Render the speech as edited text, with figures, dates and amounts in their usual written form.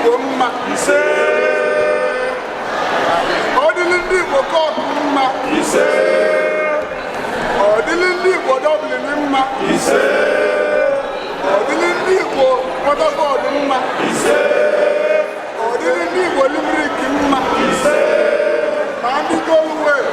Igbo mma. Ka ọ dịrị ndị Igbo Cork mma. Ọ dịrị ndị Igbo Dublin mma. Ọ dịrị ndị Igbo Waterford mma. Ọ dịrị ndị Igbo Limerick mma, ma ndị Galway.